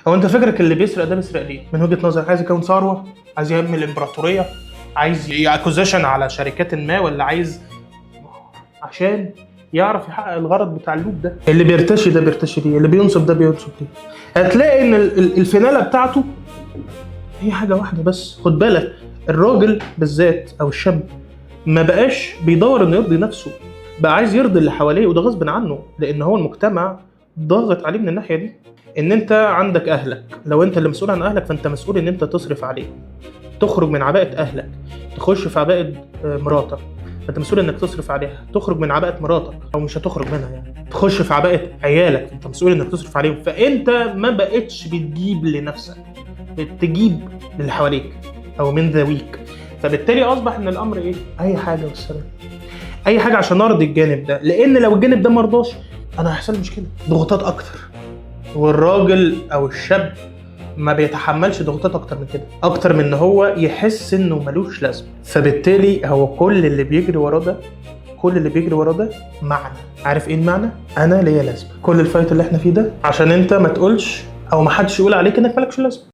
هو انت فكرك اللي بيسرق ده بيسرق ليه؟ من وجهه نظرك عايز يكون ثروه؟ عايز يعمل امبراطوريه؟ عايز acquisition على شركات ما؟ ولا عايز عشان يعرف يحقق الغرض بتاع ال loop ده؟ اللي بيرتشي ده بيرتشي ليه؟ اللي بينصب ده بينصب ليه؟ هتلاقي ان الفينالة بتاعته هي حاجة واحدة بس. خد بالك، الراجل بالذات او الشاب ما بقاش بيدور انه يرضي نفسه، بقى عايز يرضي اللي حواليه، وده غصب عنه لان هو المجتمع ضاغط عليه من الناحية دي. ان انت عندك اهلك، لو انت اللي مسؤول عن اهلك فانت مسؤول ان انت تصرف عليهم. تخرج من عباءه اهلك تخش في عباءه مراتك، فانت مسؤول انك تصرف عليها. تخرج من عباءه مراتك، او مش هتخرج منها يعني، تخش في عباءه عيالك، انت مسؤول انك تصرف عليهم. فانت ما بقتش بتجيب لنفسك، بتجيب للي حواليك او من ذويك. فبالتالي اصبح ان الامر ايه؟ اي حاجة والسلام، اي حاجة عشان ارضي الجانب ده، لان لو الجانب ده مرضاش انا هيحصل لي مشكله، ضغوطات اكتر. والراجل او الشاب ما بيتحملش ضغوطات اكتر من كده، اكتر من ان هو يحس انه ملوش لازمه. فبالتالي هو كل اللي بيجري وراه ده، كل اللي بيجري وراه ده معنى. عارف ايه المعنى؟ انا ليا لازمه. كل ال fight اللي احنا فيه ده عشان انت ما تقولش او ما حدش يقول عليك انك مالكش لازمه.